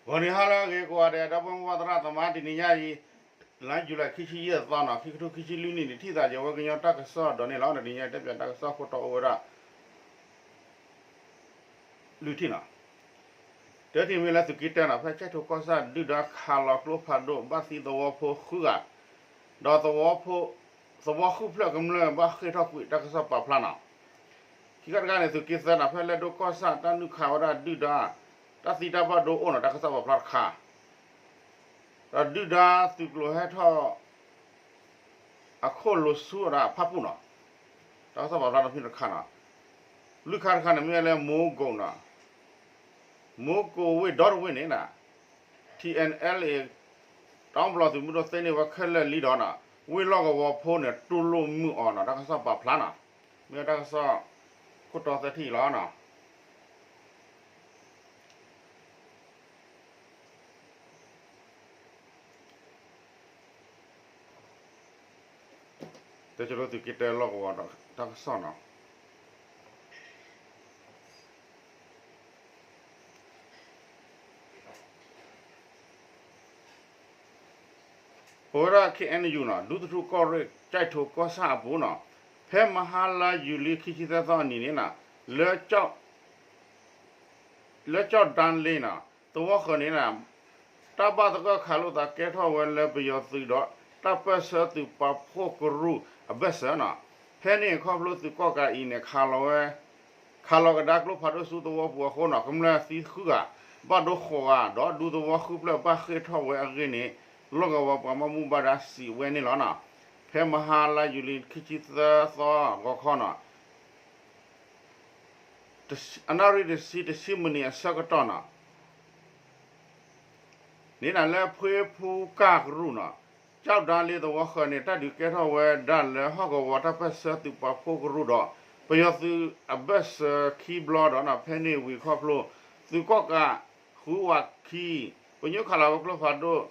ဂီၤနံၤဟါလၢအဂ့ၤကိးဂၤဒဲး ဒီပုၢ်ဝဲၢ်သရၣ်သမါ တနံၤညါအံၤ လါယူၤလံ ခံဆံယဲၢ်သီနီၤ ခံကထိခံဆံလွံၢ်နံၣ်န့ၣ် ထံၣ်သးယဝဲကညီတၢ်ကစီၣ်ဒီးန့ၣ်လီၤ. တနံၤညါအံၤ တၢ်ပၠးတၢ်ကစီၣ်ခိၣ်တီအိၣ်ဝဲဒၣ် လွံၢ်ထံၣ်နီၤ. တထံၣ်မ့ၢ်လၢသုးက့တၢနီၤ ဖဲကၠဲၣ်ထိကီၢ်ဆၣ်ဒုၣ်ဒါခးလီၤကျိဖးဒိၣ် ဘၣ်သံသဝီဖိဃုဂၤ ဒီးသဝီဃုဖျၢၣ်ကမျၢၢ်ဘၣ်ဃ့ၢ်ထီၣ်ကွံာ်တၢ်ကစီၣ်ပာ်ဖျါနီၤ. ခံခါတခါန့ၣ် သုးက့သၢနီၤ ဖဲလဲၣ်ဒိၣ်ကီၢ်ဆၣ်တၢ်နုာ်ခးဝဲဒၣ်ဒုၣ်ဒါ တၢ်သံတၢ်ဘၣ်ဒိအိၣ်နီၤ တၢ်ကစီၣ်ပာ်ဖျါတခါ ဒီးဒုၣ်ဒါသုးကျိၤဟဲထီၣ် အခိၣ်လိၤဆူအဖၣ်ပူၣ်နီၤ တၢ်ကစီၣ်ပာ်ဖျါတဖုတခါနီၤ. လွံၢ်ခါတခါန့ၣ်မ့ၢ်လၢမိကိးနီၤ မိကိးဝ့ၢ်ဒီတဝ့ၢ်န့ၣ်နီၤ ထံၣ်အဲၣ်အဲလ်အ့ တအၣ်ဘျီသုးမုၢ်ဒိၣ်သ့န့ၢ်ဝဲခဲလၢာ်လံဒီးနီၤ ဝ့ၢ်လီၢ်ကဝီၤဖိန့ၣ် တူၢ်လိာ်မုာ်အီၤနီၤ တၢ်ကစီၣ်ပာ်ဖျါနီၤ. မ့ၢ်တၢ်ကစီၣ်ခိၣ်တီသၢထံၣ်အံၤလီၤနီၤ. တဲကၠိလၢသုးက့တၢလီၢ်ကဝီၤတၢ်ကစီၣ်နီၤ. ပဝဲဒၣ် ခ့ၣ်အဲၣ်ယူၣ် နီၤ ဒူသထူကီၢ်ရ့ၣ် ကၠဲၣ်ထိကီၢ်ဆၣ်အပူၤနီၤ ဖဲမဟါလါယူၤလံ ခံဆံသၢသီအနံၤန့ၣ်နီၤ လၢ လၢကၠီၣ်ဒါလ့နီၤ သဝီဃၢၤန့ၣ်နီၤ တၢ်ဘၣ်သဂၢၢ်ခးလိာ်သးကဲထီၣ်ဝဲလၢပယီၤသုးဒီး တၢ်ပၢၢ်ဆၢသုးပာ်ဖှိၣ်ကရူၢ်အဘၢၣ်စၢၤနီၤ. ဖဲန့ၣ်ခီဖျိသုးကီၣ်ကးအံၤန့ၣ် ခးလီၤဝဲ ခးလီၤကဒါကျိဖးဒိၣ်ဆူသဝီပူၤအဃိနီၤ ကမျၢၢ်သံဃုဂၤ ဘၣ်ဒိဃိးဂၤ ဒီးဒူသဝီဃုဖျၢၣ်ဘၣ်ဃ့ၢ်ထီၣ်ဝဲအဂ့ၢ်န့ၣ် လီၢ်ကဝီၤပှၤဘၣ်မူဘၣ်ဒါစံးဝဲန့ၣ်လီၤနီၤ. ဖဲမဟါလါယူၤလံ ခံဆံသၢသီဂီၤခီနီၤ အနၣ်ရံၣ်တဆံ တဆံမံးနံးအဆၢကတီၢ်နီၤ န့ၣ်နီၤ လၢဖှ့ဖူကၢ်ကရူၢ်နီၤ ကၠီၣ်ဒါလ့သဝီဃၢၤန့ၣ် တၢ်ဒုးကဲထီၣ်ဝဲဒၣ်လၢဟီၣ်ကဝီၤတၢ်ပၢၢ်ဆၢသုးပာ်ဖှိၣ်ကရူၢ်ဒီး ပယီၤသုးအဘၢၣ်စၢၤခံဘျီဒီးနီၤ ဖဲန့ၣ်ဝံၤခီဖျိ သုးကီၣ်ကးဃုဝးခံ ပညိၣ်ခးလီၤဝဲကျိဖးဒိၣ်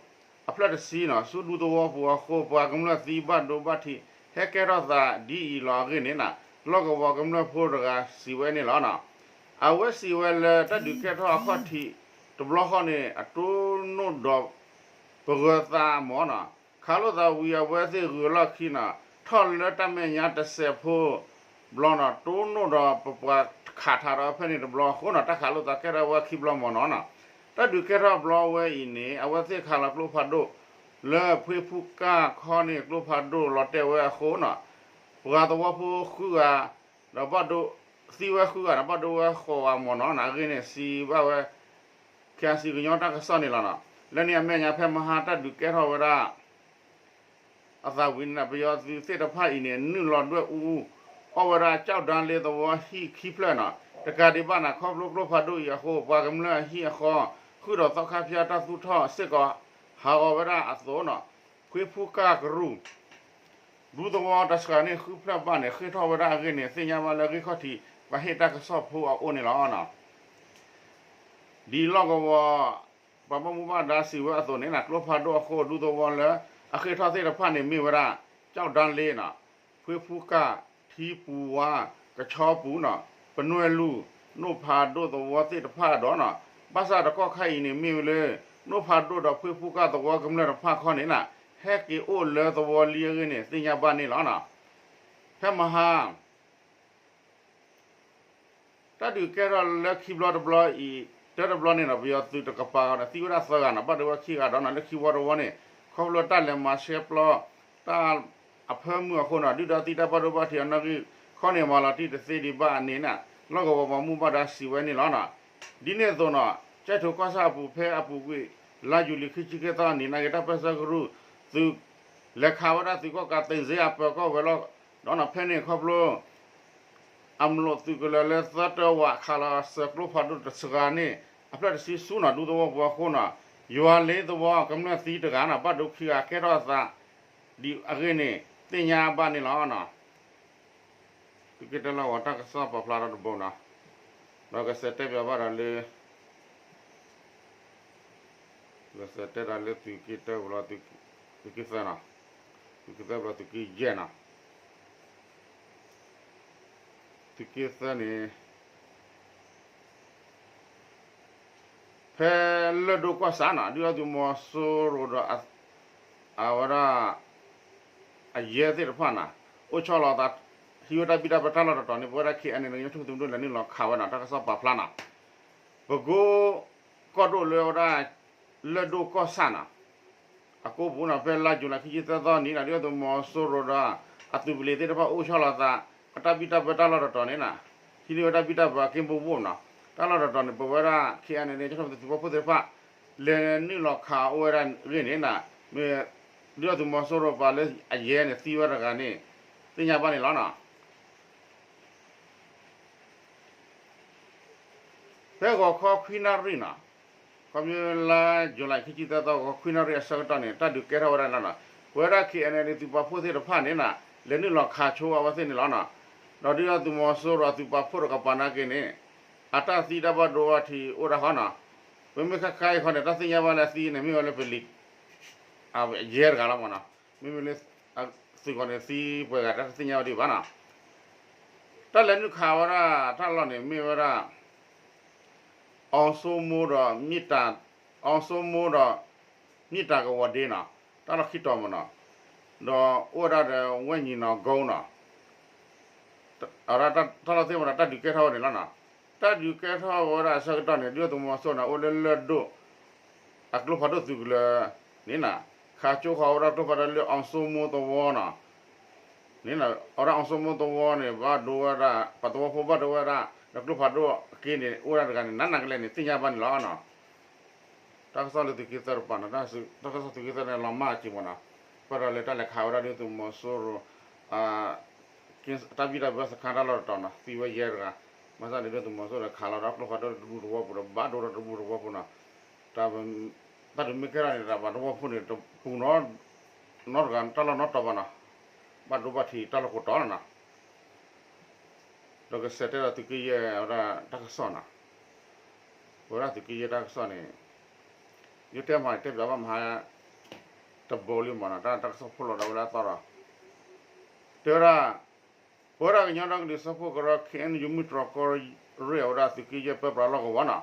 အဖျၢၣ်တဆံနီၤ ဆူဒူသဝီပူၤအဃိ ပှၤကမျၢၢ်သံဘၣ်ဒိဘၣ်ထံး ဟဲကဲထီၣ်သးဒ်အံၤလီၤအဂ့ၢ်န့ၣ်နီၤ လီၢ်ကဝီၤကမျၢၢ်ဖိတဂၤစံးဝဲန့ၣ်လီၤနီၤ. အဝဲစံးဝဲလၢတၢ်ဒုးကဲထီၣ်အခီၣ်ထံးတဘျီဃီန့ၣ် အတိၢ်နီၣ်ဒီးပဂၢၤသးမၢ်နီၤ ခးလိာ်သးဝံၤအဝဲသ့ၣ်ဂုၤလီၢ်ခံနီၤ ထီၣ်လၢတၢ်မဲာ်ညါတစဲးဖိဘျီနီၤ တိၢ်နီၣ်ဒီးပပှၤခးထးဒီးဖဲန့ၣ်တဘျီအဃိနီၤ တၢ်ခးလိာ်သးကဲထီၣ်ဝဲခံဘျီမၢ်နီၤနီၤ. တၢ်ဒုးကဲထီၣ်ဘျီဝဲအံၤန့ၣ် အဝဲသ့ၣ်ခးလီၤကျိဖးဒိၣ် လၢဖှ့ဖူကၢ်ခီန့ၣ် ကျိဖးဒိၣ်လီၤတဲာ်ဝဲအဃိနီၤ ပှၤသဝီဖိဃုဂၤ ဒီးဘၣ်ဒိ သံဝဲဃုဂၤဒီး ဘၣ်ဒိဝဲဃိးဂၤမၢ်နီၤနီၤ အဂ့ၢ်န့ၣ် စံးဘၣ်ဝဲ ခ့ၣ်အါစံၣ် ကညီတၢ်ကစီၣ်န့ၣ်လီၤနီၤ. လၢန့ၣ်အမဲာ်ညါ ဖဲမဟါတၢ်ဒုးကဲထီၣ်ဝဲဒၣ် အသးဝံၤန့ၣ် ပယီၤသုးသ့ၣ်တဖၣ်အံၤန့ၣ် နုာ်လီၤဒွဲၣ်အူ အီၣ်ဝဲဒၣ်ကၠီၣ်ဒၣ်လ့သဝီဟံၣ်ခံဖျၢၣ်နီၤ. တကးဒံးဘၣ်န့ၣ် ခီဖျိကျိဖးဒိၣ်အံၤအဃိ ပှၤကမျၢၢ်အဟံၣ်အဃီ ဃုာ်ဒီးသီခါဖၠါတၢ်သူၣ်ထီၣ်စ့ၢ်ကီး ဟးဂီၤဝဲဒၣ်အသိးနီၤ. ဖှ့ဖူကၢ်ကရူၢ် ဒူသဝီတၢ်စှၤန့ၣ် ဃုဖျၢၣ်ဘၣ်န့ၣ် ဃ့ၢ်ထီၣ်ဝဲဒၣ်အဂ့ၢ်န့ၣ် သ့ၣ်ညါဘၣ်လၢဂံၢ်ခီၣ်ထံး ပှၤဟ့ၣ်တၢ်ကစီၣ်ဖိအအိၣ်န့ၣ်လီၤ. ဒ်လီၢ်ကဝီၤ ပှၤဘၣ်မူဘၣ်ဒါစံးဝဲအသိးန့ၣ် ကျိဖးဒိၣ်အဃိ ဒူသဝီလၢအဃ့ၢ်ထီၣ်သ့ၣ်တဖၣ်န့ၣ် မ့ၢ်ဝဲဒၣ် ကၠီၣ်ဒၣ်လ့နီၤ, ဖှ့ဖူကၢ်, ထံပူၤဝါ, ကဆီပူၤနီၤ, ပနွဲၣ်လူၢ်, နိၣ်ဖးဒိၣ်သဝီသ့ၣ်တဖၣ်ဒီးနီၤ, ဘၣ်ဆၣ်တကီၢ်ခါအံၤန့ၣ် မ့ၢ်ဝဲလၢ နိၣ်ဖးဒိၣ်ဒီးဖှ့ဖူကၢ်သဝီကမျၢၢ်တဖၣ်ခီန့ၣ်နီၤ, ဟဲက့ၤအိၣ်လၢသဝီလံအဂ့ၢ်န့ၣ် သ့ၣ်ညါဘၣ်န့ၣ်လီၤ. ဖဲမဟါ တၢ်ဒုးကဲထီၣ်လၢခံဘျီတဘျီအံၤ တၢတဘျီန့ၣ်ဒီး ပယီၤသုးတကပၤန့ၣ် သံဝဲဒၣ်သၢဂၤနီၤ, ဘၣ်ဒိဝဲခံဂၤဒီးနီၤ, လၢခံဝီတဝီန့ၣ် ခီဖျိတၢ်လဲၤမၤရှဲပျီ တၢ်အဖၢမုၢ်အဃိနီၤ, ဒုၣ်ဒါသံတၢ်ဘၣ်ဒိဘၣ်ထံးအနီၣ်ဂံၢ်ခီန့ၣ် မၤလီၤတံၢ်တသ့ဒံးဘၣ်န့ၣ်နီၤ, လီၢ်ကဝီၤပှၤမူဘၣ်ဒါစံးဝဲန့ၣ်လီၤ. ဒ်န့ၣ်အသိးနီၤ, ကၠဲၣ်ထိကီၢ်ဆၣ်အပူၤ ဖဲအပူၤကွံာ် လါယူၤလံခံဆံခံသီအနံၤနာ်က့ တၢ်ပၢၢ်ဆၢကရူၢ်သုး လဲၤခးဝဲဒၣ်သုးကီၣ်ကး သ့ၣ်စ့အပၢၤကီၢ်ဝဲၤလီၢ်ဒီးနီၤ, ဖဲန့ၣ်ခီဖျိ အမျိာ်သုးကလၢၤလၢသၢတၢဝး ခးလီၤစၢၤကျိဖးဒိၣ်တစှၤန့ၣ် အဖျၢၣ်တဆံဆူနီၤ ဒူသဝီပူၤအဃိနီၤ, ယွၤလ့သဝီကမျၢၢ်သံတဂၤနီၤ, ဘၣ်ဒိခံဂၤကဲထီၣ်အသးဒံးအဂ့ၢ်န့ၣ် သ့ၣ်ညါဘၣ်န့ၣ်လီၤ. သုးက့တၢလီၢ်ကဝီၤတၢ်ကစီၣ်ပာ်ဖျါထီၣ်တဘိနီၤ, ဒီးကစဲးတဲပၠးဘၣ်ဒီးလၢ ကစဲးတဲဒီးလၢသုးက့တၢဘျီ သုးက့သၢနီၤ, သုးက့သၢဘျီ သုးက့ယဲၢ်နီၤ, သုးက့သၢန့ၣ် ဖဲ လၢၢ်ဒိၣ်ကီၢ်ဆၣ်နီၤ ဒုၣ်ဒါသုးမီၤစိရိၤဒီး အဝဲဒၣ် အယဲၢ်သ့ၣ်တဖၣ်နီၤ အိၣ်ဆီလီၤသး ဟံးဝဲတၢ်ဘံၣ်တၢ်ဘၢတၢ်လီၢ်တတီၤန့ၣ် ပဝဲဒၣ် ခ့ၣ်အဲၣ်အဲၣ် န့ၣ် ကညီတၢ်ထူၣ်ဖျဲးသုးမုၢ်ဒိၣ်လဲၤနုာ်လီၤခးဝဲနီၤ တၢ်ကစီၣ်ပာ်ဖျါနီၤ ပကိကီၢ်ဒိၣ်လၢဝဲဒၣ် လၢၢ်ဒိၣ်ကီၢ်ဆၣ်နီၤ အကိပူၤနီၤ ဖဲလါယူၤလံ ခံဆံသၢသီနံၤနီၤ ဒုၣ်ဒါသုးမီၤစိရိၤဒီး အသုးပလံၤသ့ၣ်တဖၣ်အိၣ်ဆီလီၤသး အတၢ်ဘံၣ်တၢ်ဘၢတၢ်လီၢ်တတီၤန့ၣ်နီၤ ဟံးန့ၢ်ဝဲတၢ်ဘံၣ်တၢ်ဘၢအက့ၢ်ဘိဘိနီၤ တၢ်လီၢ်တတီၤန့ၣ် ပဝဲဒၣ် ခ့ၣ်အဲၣ်အဲၣ် န့ၣ် ကညီတၢ်ထူၣ်ဖျဲးသုးပာ်ဖှိၣ်သ့ၣ်တဖၣ် လဲၤနုာ်လီၤခးအိၣ်ဝဲဒၣ်အဂ့ၢ်န့ၣ်နီၤ မ့ၢ် ဒုၣ်ဒါသုးမီၤစိရိၤပှၤလၢအယဲၢ်န့ၣ် သံဝဲတဂၤန့ၣ် သ့ၣ်ညါဘၣ်န့ၣ်လီၤနီၤ ဖဲဂီၤခီခွံနၣ်ရံၣ်နီၤ ခီဖျိလါယူၤလံ ခံဆံသၢသီ ဂီၤခီခွံနၣ်ရံၣ်အဆၢကတီၢ်န့ၣ် တၢ်ဒုးကဲထီၣ်ဝဲဒၣ်န့ၣ်လီၤနီၤ ပဝဲဒၣ် ခ့ၣ်အဲၣ်အဲၣ် န့ၣ် သုးပာ်ဖှိၣ်သ့ၣ်တဖၣ်န့ၣ်နီၤ လဲၤနုာ်လီၤခးဆိအဝဲသ့ၣ်န့ၣ်လီၤနီၤ ဒီးဒုၣ်ဒါသုးမီၤစိရိၤအသုးပာ်ဖှိၣ်တကပၤနာ်က့န့ၣ် အတၢ်သံတၢ်ဘၣ်ဒိဘၣ်ထံးအိၣ်ဒၣ်ဃီနီၤ ပမ့ၢ်ခဲခါအံၤဃီန့ၣ် တၢ်သ့ၣ်ညါဘၣ်လၢအသံန့ၣ် မ့ၢ်ဝဲလၢပလံၤ ယဲၢ်တဂၤလီၤမးနီၤ မ့မ့ၢ်လၢ သုးကီၢ်န့ၣ်သံပှဲၤဂၤ တၢ်တသ့ၣ်ညါဝဲဒံးဘၣ်နီၤ တၢ်လဲၤနုာ်ခးဝဲဒၣ်တၢ်လီၢ်န့ၣ် မ့ၢ်ဝဲဒၣ် အီစိမိဒီး မ့ၢ်တၢ် အီစိမိဒီး မ့ၢ်တၢ်ကဝီၤဒ့နီၤ တၢ်လီၢ်ခံတီၤမးနီၤ ဒီးအိၣ်ဝဲဒၣ်ဒီးဝဲၢ်ညီနီၤကိနီၤ တၢ်လီၢ်သ့ၣ်မးဒီး တၢ်ဒုးကဲထီၣ်ဝဲန့ၣ်လီၤနီၤ တၢ်ဒုးကဲထီၣ်ဝဲဒၣ်အဆၢကတီၢ်န့ၣ် ဒုၣ်ဒါသုးမီၤစိရိၤန့ၣ် အိၣ်လၢလၢၢ်ဒိၣ် အကျိဖးဒိၣ်သုးကလၢၤန့ၣ်နီၤ ခးကၠိဃီဝဲဒၣ်ကျိဖးဒိၣ်လၢအီစိမိသဝီနီၤ န့ၣ်နီၤ အဝဲဒၣ်အီစိမိသဝီန့ၣ် ဘၣ်ဒိဝဲဒၣ် ပှၤသဝီဖိဘၣ်ဒိဝဲဒၣ် ဒီးကျိဖးဒိၣ်အက့န့ၣ် အိၣ်ဝဲဒၣ်တဂၤန့ၣ် နးနးကလဲာ်န့ၣ် သ့ၣ်ညါဘၣ်န့ၣ်လီၤနီၤ တၢ်ကစီၣ်လၢသုးက့သၢတပၤနီၤ တၢ်ကစီၣ်သုးက့သၢန့ၣ် လီၤမၢ်က့ၤမးနီၤ ပှၤဒီးလၢတၢ်လဲၤခးဝဲဒၣ်ဒုၣ်ဒါသုးမီၤစိရိၤ တၢ်ဘံၣ်တၢ်ဘၢစခါတၢ်လီၢ်တတီၤနီၤ သံဝဲယဲၢ်တဂၤ ဘၣ်ဆၣ်န့ၣ် ဒုၣ်ဒါသုးမီၤစိရိၤန့ၣ် ခးလီၤဒီးကျိဖးဒိၣ်တဘူၣ်တဝီပူၤဒီး ဘၣ်ဒိဒီးတဘူၣ်တဝီပူၤနီၤ တၢ်ဒုးမ့ၢ်ကဲထီၣ်န့ၣ် တၢ်ဘၣ်တဝီပူၤန့ၣ် တပူၤနီတဂၤ တၢ်လီၢ်နီတီၤဘၣ်နီၤ ဘၣ်ဒိဘၣ်ထံးတၢ်လီၢ်ကိးတီၤလီၤနီၤ ဒီးကဆဲးတဲဒီးသုးက့ယဲၢ်ဝဲဒၣ်တၢ်ကစီၣ်နီၤ ပဝဲဒၣ်သုးက့ယဲၢ်တၢ်ကစီၣ်န့ၣ် ယတဲမး တဲပၠးဘၣ်မဟါ တဘိလံမးနီၤ တၢ်တၢ်ကစီၣ်ဖိလီၤဒီးဝဲဒၣ်အသီဒီး တဲဝဲဒၣ် ပဝဲဒၣ်ကညီဒီကလုာ်စၢဖှိၣ်ကရၢ ခ့ၣ်အဲၣ်ယူၣ် မုၢ်တြီၢ်ကီၢ်ရ့ၣ် အဝဲဒၣ်သုးက့ယဲၢ်ပၢပြးလီၢ်ကဝီၤနီၤ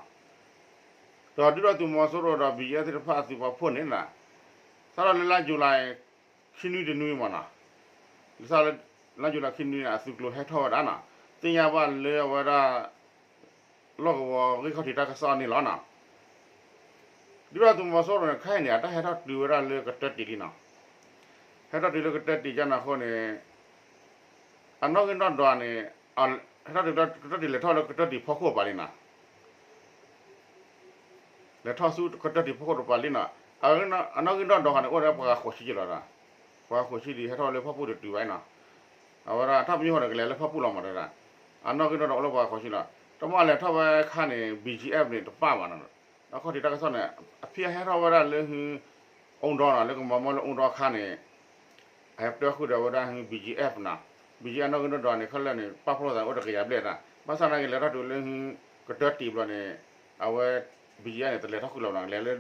ဒီးဒုၣ်ဒါသုးမီၤစိရိၤဒီး ဘံၣ်ယဲၢ်သ့ၣ်တဖၣ်အသုးပာ်ဖှိၣ်န့ၣ်နီၤ စးထီၣ်လၢလါယူၤလံ ခံနွံတနွံမးနီၤ လၢလါယူၤလံခံနွံန့ၣ် အသုးကျိၤဟဲထီၣ်ဝဲဒၣ်နီၤ သ့ၣ်ညါဘၣ်လၢအဝဲဒၣ် လီၢ်ကဝီၤဂံၢ်ခီၣ်ထံးတၢ်ကစီၣ်န့ၣ်လီၤနီၤ ဒုၣ်ဒါသုးမီၤစိရိၤန့ၣ် ခဲအံၤန့ၣ် အတၢ်ဟဲထီၣ်တုၤဝဲဒၣ်လၢကတၢၢ်တံၢ်လံနီၤ ဟဲထီၣ်တုၤလၢကတၢၢ်တံၢ်ကန့ၣ်အဃိန့ၣ် အနီၣ်ဂံၢ်နီၣ်ဒွးန့ၣ် ဟဲထီၣ်တုၤလၢကတၢၢ်တံၢ် လဲၤထီၣ်လၢကတၢၢ်တံၢ်ဖီခိၣ်ပၤလံနီၤ လဲၤထီၣ်ဆူကတၢၢ်တံၢ်ဖီခိၣ်တပၤလံနီၤ အနီၣ်ဂံၢ်နီၣ်ဒွးဃီန့ၣ် အိၣ်ဒီးပှၤဂၤဃိးဆံယဲၢ်လီၤဒီး ပှၤဂၤဃိးဆံဒံး ဟဲထီၣ်လၢဖၣ်ပူၣ်တတုၤဘၣ်နီၤ အဝဲဒၣ်တၢ်ပညိၣ်ဃီန့ၣ် ကလဲၤလၢဖၣ်ပူၣ်လီၤမးတဲဒၣ် အနီၣ်ဂံၢ်နီၣ်ဒွးအိၣ်လၢပှၤဂၤဃိးဆံလီၤ တမ့ၢ်လဲၤထီၣ်ဝဲခါန့ၣ် ဘံၣ်ကၠံၣ်အဲၣ်ဖ် န့ၣ် တပၣ်ဘၣ်နီၤ ဒီးခီၣ်ထံးတၢ်ကစီၣ်န့ၣ် အဖံအဟဲထီၣ်ဝဲဒၣ်လၢဟု အိၣ်ဒီးနီၤ လၢကမၤမီၢ်လၢအိၣ်ဒီးအခါန့ၣ် အဟဲပၢဃုာ်ဒီးဝဲဒၣ်ဟု ဘံၣ်ကၠံၣ်အဲၣ်ဖ် နီၤ ဘံၣ်ကၠံၣ်အဲၣ်ဖ် နီၣ်ဂံၢ်နီၣ်ဒွးန့ၣ် ခဲလၢာ်န့ၣ် ပာ်ဖှိၣ်သးန့ၣ် အိၣ်တကယၤဘျဲၣ်နီၤ ဘၣ်ဆၣ်သနာ်က့ လဲၤထီၣ်တုၤလၢဟု ကတၢၢ်တံၢ်ဘျီန့ၣ် အဝဲ ဘံၣ်ကၠံၣ်အဲၣ်န့ၣ် တလဲၤထီၣ်ဃုာ်လီၤနီၤ လဲၤလၢ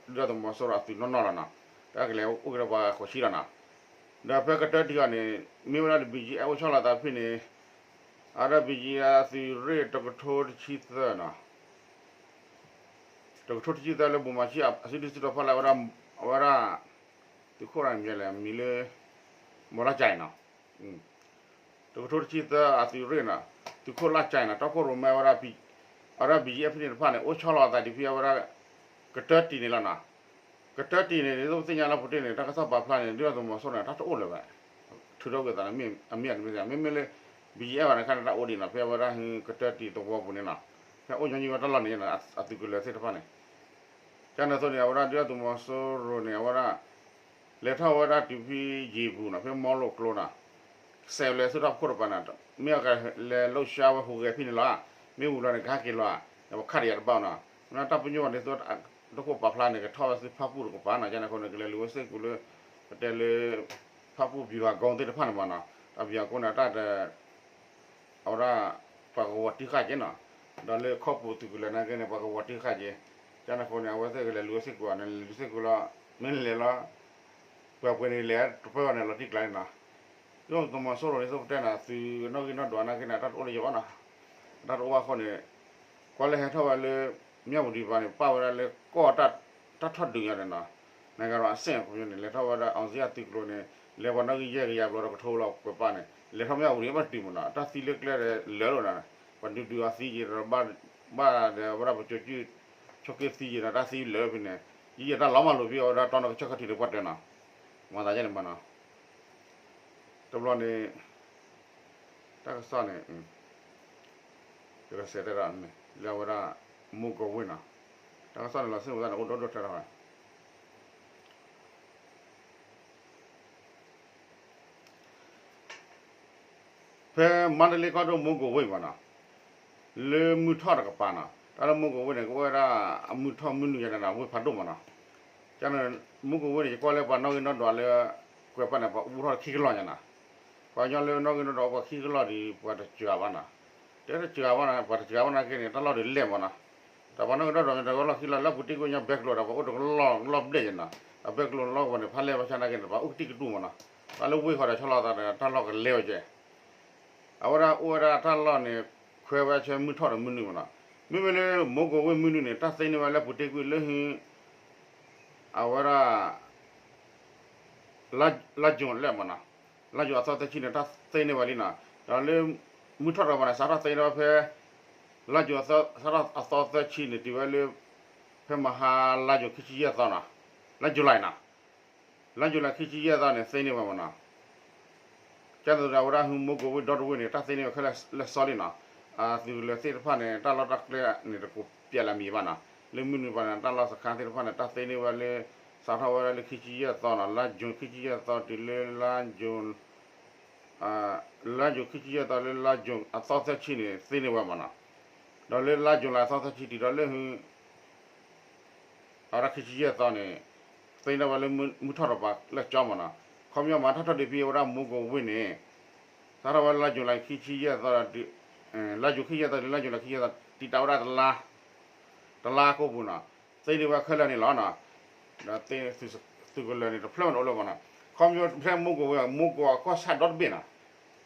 ဒုၣ်ဒါသုးမီၤစိရိၤအသုးနီၢ်နီၢ်လီၤနီၤ တၢ်ကလဲၤအိၣ်က့ၤဒီးပှၤဂၤဃိးဆံလီၤနီၤ ဒီးဖဲကတၢၢ်တံၢ်အီၤန့ၣ် မ့ၢ်ဝဲဒၣ်လၢ ဘံၣ်ကၠံၣ်အဲၣ်ဖ် အိၣ်ဆီလီၤသးဖဲန့ၣ် အဝဲဒၣ် ဘံၣ်ကၠံၣ်အဲၣ်ဖ် အသုးရ့ၣ်တကထိတဆံသၢနီၤ တကထိတဆံသၢလၢ ဘိၣ်မၤဆံ အစုဒုၣ်စုတီၤဖီလာ်ဝဲဒၣ် အဝဲဒၣ် သုးခိၣ်တဂၤန့ၣ်မံၤလဲၣ် မံၤလၢ မီၤလၢ်ကၠဲးနီၤ တကထိတဆံသၢအသုးရ့ၣ်နီၤ သုးခိၣ်လၢ်ကၠဲးနီၤ တီခိၣ်ရိၣ်မဲဝဲဒၣ် အဝဲဒၣ် ဘံၣ်ကၠံၣ်အဲၣ်ဖ် ဖဲန့ၣ်တဖၣ်န့ၣ် အိၣ်ဆီလီၤအသးဒ်ဖဲအဝဲဒၣ် ကတၢၢ်တံၢ်န့ၣ်လီၤနီၤ ကတၢၢ်တံၢ်န့ၣ် ဒ်သိးပသ့ၣ်ညါလၢပူၤတ့ၢ်န့ၣ် တၢ်ကစီၣ်ပာ်ဖျါန့ၣ် ဒုၣ်ဒါသုးမီၤစိရိၤန့ၣ် တၢ်တအိၣ်လၢၤဘၣ် ထုးထီၣ်ကွံာ်သးန့ၣ် အမ့ၢ်အတမ့ၢ်သ့ၣ် မ့မ့ၢ်လၢ ဘံၣ်ကၠံၣ်အဲၣ်ဖ် ဘၣ်န့ၣ် ခါန့ၣ်တၢ်အိၣ်ဒံးနီၤ ဖဲအဝဲဒၣ်ဟု ကတၢၢ်တံၢ်သဝီပူၤန့ၣ်နီၤ ဖဲအိၣ်ညီနုၢ်ဝဲတၢ်လီၢ်န့ၣ် အသုးကလၢၤသ့ၣ်တဖၣ်န့ၣ် ကန့ၣ်အသိးန့ၣ် အဝဲဒၣ်ဒုၣ်ဒါသုးမီၤစိရိၤန့ၣ် အဝဲဒၣ် လဲၤထီၣ်ဝဲဒၣ်တုၤဖဲယံာ်ပူၤနီၤ ဖဲမီလိၣ်ကျိနီၤ စဲးလဲၤဆူတၢ်ဖှိၣ်တပၤန့ၣ် မ့ၢ်အကလဲၤလိၣ်ဆှါဝဲဟူးဂဲၤဖဲန့ၣ်လီၤ မ့ၢ်ဝံၤလီၤန့ၣ် ကဟဲက့ၤလီၤ ပခးတယၤတဘၣ်နီၤ မ့ၢ်တၢ်ပညိၣ်ဝဲန့ၣ် တခိၣ်ပာ်ဖျါန့ၣ် ကထီၣ်ဝဲဆူဖၣ်ပူၣ်တကပၤနီၤ ကန့ၣ်အဃိန့ၣ် ကလဲၤလူၤဝဲစ့ၢ်ကီးလၢ ပတဲလၢ ဖၣ်ပူၣ်ဘံၣ်ဂၤကိသ့ၣ်တဖၣ်န့ၣ်မးနီၤ တၢ်ဘံၣ်ဂၤကိန့ၣ် တၢ်တ အဝဲဒၣ် ပှၤကဝီၤတံၢ်ဃာ်က့ၤနီၤ ဒီးလၢခီပူၤသုးကလၢၤနာ်က့န့ၣ် ပှၤကဝီၤတံၢ်ဃာ်က့ၤ ကန့ၣ်အဃိန့ၣ် အဝဲသ့ၣ်ကလဲၤလူၤဝဲစ့ၢ်ကီးန့ၣ် လဲၤလူၤစ့ၢ်ကီးလီၤ မ့ၢ်လဲၤလီၤ ပှၤပှဲၤန့ၣ်လဲၤ တပၢၢ်ဘၣ်န့ၣ် လီၤတံၢ်ကျါန့ၣ်နီၤ ဒုၣ်ဒါသုးမီၤစိရိၤန့ၣ် သိးပတဲနီၤ သုးနီၣ်ဂံၢ်နီၣ်ဒွးနာ်က့န့ၣ် တၢ်တအိၣ်လၢၤဘၣ်နီၤ တၢ်တအိၣ်ဘၣ်အဃိန့ၣ် ကွၢ်လၢဟဲထီၣ်ဝဲလၢ မၠၣ်ဝတံၤတပၤန့ၣ် ပာ်ဝဲဒၣ်လၢကီၢ်တၢ်ထီၣ်ဒုးညါန့ၣ်နီၤ, နဂၤဒီးအစဲၣ်အပူၤန့ၣ် လဲၤထီၣ်ဝဲဒၣ် အောင်ဇေယျ သုးကျိၤန့ၣ် လဲၤပှၤနီၣ်ဂံၢ်ယဲၢ်ကယၤဘျီဒီးကထိလီၤကွဲးပာ်န့ၣ် လဲၤထီၣ်မၠၣ်ဝတံၤဘၣ်တုၤမးနီၤ, တၢ်သံလၢကျဲဒီးလၢာ်လီၤနီၤ, ပှၤဒုးဒုးအီၤသံယံၤဒီး ဘၣ်ဒီးဝဲဒၣ်ပစိၤကၠူၣ် ဆိးက့သံယံၤဒီး တၢ်သံလၢာ်ဖဲန့ၣ် ယံာ်ယံာ်တၢ်လီၤမၢ်လိာ်ဖဲအဝဲဒၣ်တီနီၤကစၢၢ်ခီၣ်ထံးလၢပှၤတဲနီၤ, မၤသးယဲန့ၣ်မးနီၤ, တဘျီန့ၣ် တၢ်ကစီၣ်န့ၣ် ယကစးတဲဒၣ်န့ၣ် လၢအဝဲဒၣ် မူကိးဝ့ၢ်နီၤ, တၢ်ကစီၣ်န့ၣ်လီၤစ့ၢ်ကီးန့ၣ် အိၣ်ဒိၣ်ဒိၣ်ထဲလီၤ ဖဲမါတလ့ကီၢ်ဒိၣ်မူကိးဝ့ၢ်မးနီၤ, လၢမုၢ်ထီၣ်တကပၤနီၤ, တၢ်လၢမူကိးဝ့ၢ်န့ၣ် ကအိၣ်ဝဲဒၣ်အမုၢ်ထီၣ်မုၢ်နုာ်ယဲန့ၣ်နီၤ ဝ့ၢ်ဖးဒိၣ်မးနီၤ, ကန့ၣ် မူကိးဝ့ၢ်န့ၣ် ယကွၢ်လၢပှၤနီၣ်ဂံၢ်နီၣ်ဒွးလၢ ကွဲးပာ်န့ၣ် ပှၤအိၣ်ထီၣ်ခံကလီၢ်ညါနီၤ, ပှၤကညီလၢနီၣ်ဂံၢ်နီၣ်ဒွးပှၤခံကလီၢ်ဒီး ပှၤတစှၤဘၣ်နီၤ, တဲတစှၤဘၣ်နီၤ ပှၤတစှၤဘၣ်နာ်က့န့ၣ် တၢ်လီၢ်ဒုးလဲၢ်မးနီၤ, ဒီးပှၤနီၣ်ဂံၢ်နီၣ်ဒွးမ့ၢ်တကလီၢ်ခံလီၢ် လၢပူၤတ့ၢ်ကွံာ်ညါဘဲကျိၤဒီး ပှၤအိၣ်တကလီၢ်ကလီၢ်ဘျဲၣ်ယဲနီၤ, ဒီးဘဲကျိၤလီၢ်ကဝီၤန့ၣ် ဖးလဲၢ်ဘၣ်ဆၣ်နာ်က့န့ၣ် ပှၤအိၣ်ကတံၢ်ကတူၢ်မးနီၤ, တၢ်လၢဝ့ၢ်ဃီဒီးဆီလီၤသးဒီး တၢ်လီၢ်ကလဲၤဝဲကဲ အဝဲဒၣ်အိၣ်ဝဲဒၣ်တၢ်လီၢ်န့ၣ် ခွဲဝဲဆၢမုၢ်ထီၣ်ဒီးမုၢ်နုာ်မးနီၤ, မ့မ့ၢ်လၢမူကိးဝ့ၢ်မုၢ်နုာ်န့ၣ် တၢ်သ့န့ၢ်ဝဲလၢပူၤတ့ၢ်ကွံာ်လၢ အဝဲဒၣ် လါယူၤလံမးနီၤ, လါယူၤအသီသၢဆံန့ၣ် တၢ်သ့န့ၢ်ဝဲလံနီၤ, ဒီးလၢ မုၢ်ထီၣ်တကပၤန့ၣ် စးထီၣ်သ့န့ၢ်ဝဲဖဲ လါယူၤ စးထီၣ်အသီသၢဆံန့ၣ် တုၤဝဲလၢ ဖဲမဟါလါယူၤခံဆံယဲၢ်သီနီၤ, လါယူၤလံနီၤ, လါယူၤလံခံဆံယဲၢ်သီန့ၣ် သ့န့ၢ်ဝဲမးနီၤ ကဲသိးဒီး အဝဲဒၣ်ဟုမူကိးဝ့ၢ်ဒီတဝ့ၢ်န့ၣ် တၢ်သ့န့ၢ်ဝဲခဲလၢာ်လၢာ်စီလံနီၤ, အသုးကလၢၤသ့ၣ်တဖၣ်န့ၣ် တၢ်လီၢ်တၢ်ကျဲန့ၣ် တကိးပျဲလၢမံၤဘၣ်နီၤ, လၢမုၢ်နုာ်တကပၤန့ၣ် တၢ်လီၢ်စခါသ့ၣ်တဖၣ်န့ၣ် တၢ်သ့န့ၢ်ဝဲလၢ စးထီၣ်ဝဲဒၣ်လၢခံဆံယဲၢ်သီနီၤ, လါယူၤခံဆံယဲၢ်သီတုၤလၢ လါယူၤခံဆံယဲၢ်သီလၢလါယူၤအသီသၢဆံန့ၣ် သ့န့ၢ်ဝဲမးနီၤ, ဒီးလၢလါယူၤလံအသီသၢဆံတုၤဒီးလၢဟု အဝဲဒၣ်ခံဆံယဲၢ်သီန့ၣ် သ့န့ၢ်ဝဲလၢမုၢ်ထီၣ်တကပၤလၢာ်စီမးနီၤ, ခီပညီမး တၢ်ထီၣ်ဒုးဖဲအဝဲဒၣ်မူကိးဝ့ၢ်န့ၣ် စးထီၣ်ဝဲလါယူၤလံခံဆံယဲၢ်သီဒီး လါယူၤခံဆံယဲၢ်သီတုၤလါယူၤလံခံဆံယဲၢ်သီ တံာ်တာ်ဝဲဒၣ်တလါ တလါကိၢ်ပူၤနီၤ, သ့န့ၢ်ဝဲခဲလၢာ်န့ၣ်လီၤနီၤ, ဒီးသုးကလၢၤန့ၣ် တဖျၢၣ်မးတအိၣ်လၢၤဘၣ်နီၤ, ခီပညီဖဲမူကိးဝ့ၢ် မူကိးအကီၢ်ဆၣ်ဒီတဘ့ၣ်နီၤ,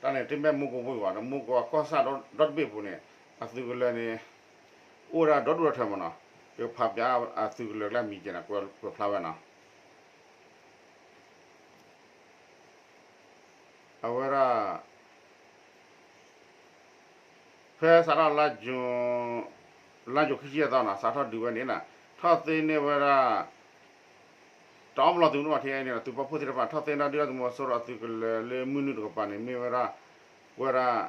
တၢ်န့ၣ်တမ့ၢ်မူကိးဝ့ၢ်ဘၣ် ဒီးမူကိးအကီၢ်ဆၣ်ဒီတဘ့ၣ်ပူၤန့ၣ် အသုးကလၢၤန့ၣ် အိၣ်ဝဲဒၣ်ဒီဒူၣ်ဒီထၢမးနီၤ, ကဖးပၠးအသုးကလၢၤကျဲမံၤကဲန့ၣ် ကွဲးဖျါဝဲနီၤ အဝဲဒၣ် ဖဲစးထီၣ် လါယူၤခံဆံယဲၢ်သီနီၤ စးထီၣ်ဒုးဝဲန့ၣ်နီၤ ထီၣ်သ့န့ၢ်ဝဲဒၣ် တအီၣ်မလီၤသုးမုၢ်ဒိၣ်ထံန့ၣ် သုးပာ်ဖှိၣ်သ့ၣ်တဖၣ် ထီၣ်သ့န့ၢ်ဒုၣ်ဒါသုးမီၤစိရိၤအသုးကလၢၤလၢမုၢ်နုာ်တကပၤန့ၣ် မ့ၢ်ဝဲဒၣ် ဝဲဒၣ်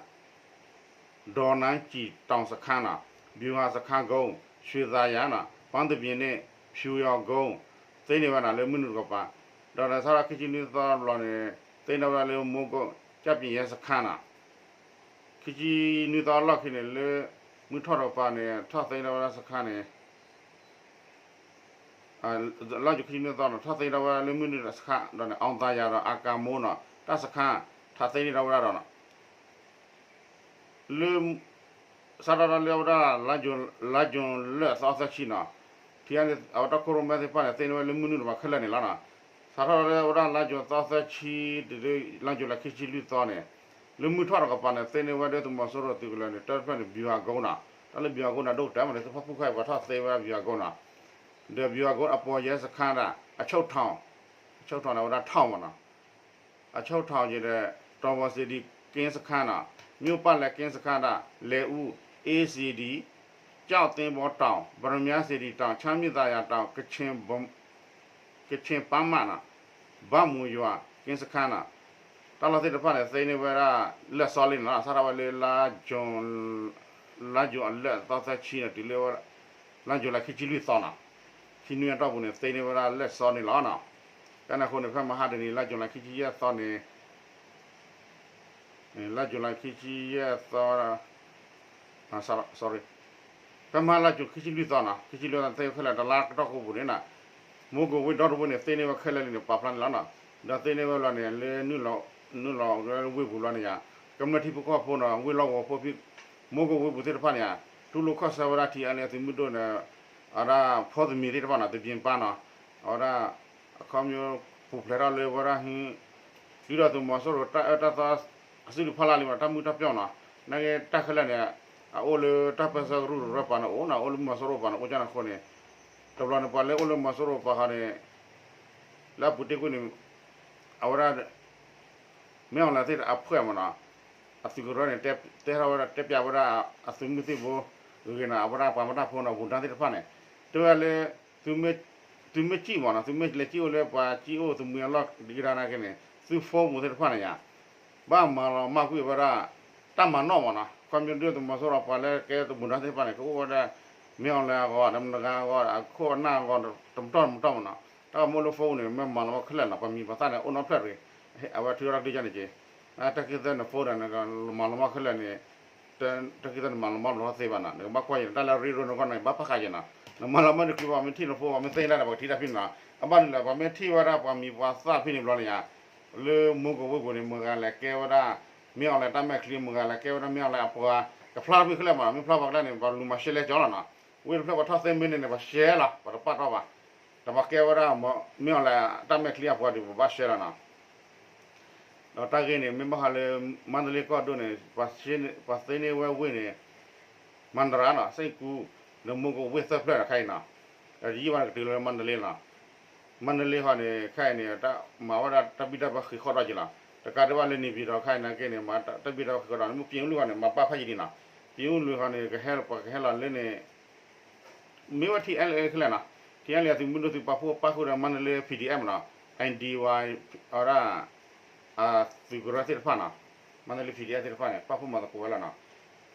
ဒေါ်နန်းကြည်တောင်စခန်းနီၤ ဗျူဟာစခန်းကုန်း ရွှေသာယၤနီၤ ပန်းသပြေန့ၣ် ဖြူရောင်ကုန်း သ့န့ၢ်ဝဲနီၤ လၢမုၢ်နုာ်တကပၤ, ဒီးစးထီၣ်ခံဆံနွံသီတဘျီန့ၣ် သ့န့ၢ်ဝဲဒၣ်လၢ မိုးကုတ် ကျားဖြန့်ရဲစခန်းနီၤ ခံဆံနွံသီလီၢ်ခံန့ၣ် လၢမုၢ်ထီၣ်တကပၤန့ၣ် ထီၣ်သ့န့ၢ်ဝဲဒၣ်စခန်းန့ၣ် လါယူၤခံဆံနွံသီနီၤ ထီၣ်သ့န့ၢ်ဝဲလၢမုၢ်နုာ်တကပၤဒီးန့ၣ် အောင်သာယာဒီး အၣ်ကၣ်မိနီၤ တၢ်စခန်း ထီၣ်သ့န့ၢ်ဒၣ်ဝဲဒၣ်ဒီးနီၤ လၢ စးထီၣ်လၢအဝဲဒၣ် လါယူၤလံအသီသၢဆံနီၤ ထံအန့ၣ် အဝဲတၢ်ခိၣ်ရိၣ်မဲသ့ၣ်တဖၣ်န့ၣ် သ့န့ၢ်ဝဲလၢမုၢ်နုာ်တကပၤခဲလၢာ်န့ၣ်လီၤနီၤ စးထီၣ်လၢအဝဲဒၣ်လါယူၤအသီသၢဆံ တုၤလၢလါယူၤလံခံဆံလွံၢ်သီန့ၣ် လၢမုၢ်ထီၣ်တကပၤန့ၣ် သ့န့ၢ်ဝဲဒၣ်သုးမီၤစိရိၤသုးကလၢၤန့ၣ် တၢ်တဖျၢၣ်န့ၣ် ဗျူဟာကုန်းနီၤ တၢ်လၢ ဗျူဟာကုန်းန့ၣ် ဒိၣ်ကတၢၢ်မးန့ၣ် သုးပာ်ဖှိၣ်ခဲအံၤပှၤထီၣ်သ့ဝဲဒၣ် ဗျူဟာကုန်းနီၤ ဒီး ဗျူဟာကုန်းအပူၤရဲစခန်းဒၣ် အချုပ်ထောင် အချုပ်ထောင်န့ၣ် အဝဲဒၣ်ထောင်မးနီၤ အချုပ်ထောင်ယဲဒီး တောင်ပေါ်စေတီ ကင်းစခန်းနီၤ မြို့ပတ်လည်ကင်းစခန်းဒၣ် လယ်ဦး အေးစေတီ ကျောက်သင်္ဘောတောင် ပတ္တမြားစေတီတောင် ချမ်းမြေ့သာယာတောင် ကချင် ကချင်ပန်းမတ်နီၤ ဘၣ်မူယွၤ ကင်းစခန်းနီၤ တၢ်လီၢ်သ့ၣ်တဖၣ်န့ၣ် သ့န့ၢ်ဝဲဒၣ်လၢာ်စီလံနီၤ စးထီၣ်ဝဲလၢ လါယူၤလံအသီသၢဆံန့ၣ် တုၤလၢ လါယူၤလံခံဆံလွံၢ်သီနီၤ ခံနွံအတီၢ်ပူၤန့ၣ် သ့န့ၢ်ဝဲဒၣ်လၢာ်စီန့ၣ်လီၤနီၤ ကန့ၣ်အဃိန့ၣ် ဖဲမဟါတနံၤ လါယူၤလံခံဆံယဲၢ်သီန့ၣ် လါယူၤလံခံဆံယဲၢ်သီ sorry ဖဲမဟါလါယူၤခံဆံလွံၢ်သီနီၤ ခံဆံလွံၢ်သီသ့ဝဲခဲလၢာ် တလါကတီၢ်ကိၢ်ပူၤန့ၣ်နီၤ မူကိးဝ့ၢ်ဒီတဝ့ၢ်န့ၣ် သ့န့ၢ်ဝဲခဲလၢာ်လံန့ၣ် ပာ်ဖျါန့ၣ်လီၤနီၤ ဒီးသ့န့ၢ်ဝဲလီၤန့ၣ် လၢ နုာ်လီၤဝ့ၢ်ပူၤလီၤန့ၣ်ယါ ကမျၢၢ်ထံဖိကီၢ်ဖိနီၤ ဝ့ၢ်လီၢ်ကဝီၤဖိဖဲ မူကိးဝ့ၢ်ပူၤသ့ၣ်တဖၣ်န့ၣ်ယါ တူၢ်လိာ်ခီၣ်ဆၢဝဲဒၣ် ထံအါန့ၢ်အသုးမုၢ်ဒိၣ်န့ၣ် အဝဲဒၣ် ဖိသမံၤသ့ၣ်တဖၣ်နီၤ သဘျ့ပၢ်နီၤ အဝဲဒၣ် အခီပညီ ပူၤဖျဲးထီၣ်လၢဝဲဒၣ် ဒုၣ်ဒါသုးမီၤစိရိၤတၢ်အၢတၢ်သီ အစုဒုးဖီလာ်လံမး တၢ်မုၢ်တၢ်ပျီၢ်နီၤ နာ်က့တၢ်ခဲလၢာ်န့ၣ် အအိၣ်လၢတၢ်ပၢဆှၢကရူၢ်တရၢပၤန့ၣ်အိၣ်နီၤ, အိၣ်လၢမီၤစိရိၤပၤန့ၣ်အိၣ်ကန့ၣ်အဃိန့ၣ်, တဘျီန့ၣ် ပှၤလၢအိၣ်လၢမီၤစိရိၤပၤဃီန့ၣ် လၢအပူၤတ့ၢ်ကွံာ်န့ၣ် အဝဲဒၣ် မ့ၢ်အီၤလဲၣ်သ့ၣ်အဖှဲၣ်မးနီၤ, အသုးကရၢန့ၣ် တဲထီၣ်ဝဲဒၣ် တဲပျးဝဲဒၣ် အသုးမုၢ်သံၣ်ဘိ ဂ့ၤဂ့ၤနီၤ, အဝဲဒၣ်ပှၤမၤတၢ်ဖိနီၤ ဘူၣ်ဒါသ့ၣ်တဖၣ်န့ၣ် တဲဝဲလၢ သုမ့ၢ်စံၣ်မးနီၤ, သုမ့ၢ်လဲၤစံၣ်အိၣ်လၢပှၤစံၣ်အိၣ်သမံအလီၢ်ဒ်ကဒါနာ်က့န့ၣ် သု phone ပူၤသ့ၣ်တဖၣ်န့ၣ်ယါ ဘၣ်မၤလီၤမၢ်ကွံာ်ဝဲဒၣ် တၢ်မၤနီၣ်မးနီၤ, ခီပညီဒုးသုးမီၤစိရိၤပှၤလၢကဲတဘူၣ်ဒါသ့ၣ်တဖၣ်န့ၣ် ကအိၣ်ဝဲဒၣ် မ့ၢ်အီၤလဲၣ်အဂီၢ် ဒီးမတၤဂၤအဂီၢ် အခိၣ်အနၢ်အဂီၢ် တမတီၢ်တမတီၢ်မးနီၤ, တၢ်ဂီၤမူလၢ phone န့ၣ် မ့ၢ်မၤလီၤမၢ်ခဲလၢာ်နီၤ, ပှၤမံၤပှၤသၣ်န့ၣ် အိၣ်နီဖျၢၣ်တဂ့ၤ, အဝဲထုးထီၣ်တၢ်ကလုၢ်ကန့ၣ်က့ၤ, တၢ်ခံသၢန phone ဒီး မၤလီၤမၢ်ခဲလၢာ်န့ၣ် တၢ်ခံသၢနမၤလီၤမၢ်ဘျီသ့ဘၣ်နီၤ, နကဘၣ်ကွၢ်ယံၤ တၢ်လၢရ့ဒိၣ်နဂီၢ်န့ၣ် ဘၣ်ပာ်ဃာ်ယံၤနီၤ, နမၤလီၤမၢ်တချုးဘၣ် မ့ၢ်ထံၣ်န phone ပှၤမ့ၢ်သ့ၣ်ညါဒီး ပှၤကထံၣ်တၢ်ဖဲန့ၣ်နီၤ, အဘၣ်နုၤလဲၣ် ပှၤမ့ၢ်ထံၣ်ဝဲဒၣ်ပှၤမံၤပှၤသၣ်ဖဲန့ၣ်ဘျီန့ၣ်ယါ လၢမူကဝ့ၢ်ပူၤန့ၣ် မတၤဂၤလဲၣ်ကဲဝဲဒၣ် မ့ၢ်အီၤလဲၣ်တၢ်မဲာ်ချံ မတၤဂၤလဲၣ်ကဲဝဲဒၣ် မ့ၢ်အီၤလဲၣ်အပှၤ ကဖျါတဖုခဲလၢာ်မးနီၤ, မ့ၢ်ဖျါပှၤကျါန့ၣ် ပှၤလူၤမၤရှဲလဲကၠီလီၤနီၤ, ဝ့ၢ်တဖျၢၣ်ပှၤထီၣ်သ့မ့ၢ်န့ၣ်န့ၣ် ပှၤရှဲလီၤ ပှၤတပာ်တီၢ်ဘၣ်, ဒီးပှၤကဲဝဲဒၣ် မ့ၢ်အီၤလဲၣ်တၢ်မဲာ်ချံအပှၤဒီး ပဘၣ်ရှဲလီၤနီၤ ဒီးတၢ်ဂ့ၢ်န့ၣ် မ့ၢ်ဘၣ်ဃးလၢ မါတလ့ကီၢ်ဒိၣ်န့ၣ် ပှၤသ့န့ၢ်ဝဲဝ့ၢ်န့ၣ် မၤတရၤနီၤ စ့ၢ်ကီး ဒီးမူကဝ့ၢ်သၢဖျၢၣ်ဒီးခဲအံၤနီၤ, ဒီးယံာ်ဘၣ်န့ၣ်ကတုၤလၢမါတလ့နီၤ, မါတလ့ဃီန့ၣ် ခဲအံၤန့ၣ် မၤဝဲဒၣ်တၢ်ဘံၣ်တၢ်ဘၢဃံးဃီဒီးက့ၤလီၤ, တကးဒံးဘၣ်လၢန့ၣ်ပၠံၤဒီးခဲအံၤနာ်က့န့ၣ် မၤတၢ်ဘံၣ်တၢ်ဘၢဃံးဃီဒီး မ့ၢ်ပၠံၤအူလုၢ်ဃီန့ၣ် မၤပာ်ဖးယံၤဒံးနီၤ, ပၠံၤအူလုၢ်ဃီန့ၣ် ကဟဲပှၤကဟဲလီၤလၢန့ၣ် မ့ၢ်ဝဲ ထံအဲလ်အ့ ခဲလၢာ်နီၤ, ထံအဲလ်အ့ သုးမုၢ်ဒိၣ်သုးပာ်ဖှိၣ်ပၣ်ဃုာ်ဒီးမါတလ့ ဖံးဒံးအဲၣ်မးနီၤ, အၣ်ဒံးဝါ အဝဲဒၣ် သုးကရၢသ့ၣ်တဖၣ်နီၤ, မါတလ့ ဖံးဒံးအဲၣ်သ့ၣ်တဖၣ်န့ၣ် ပာ်ဖှိၣ်မၤသကိးဝဲလီၤနီၤ,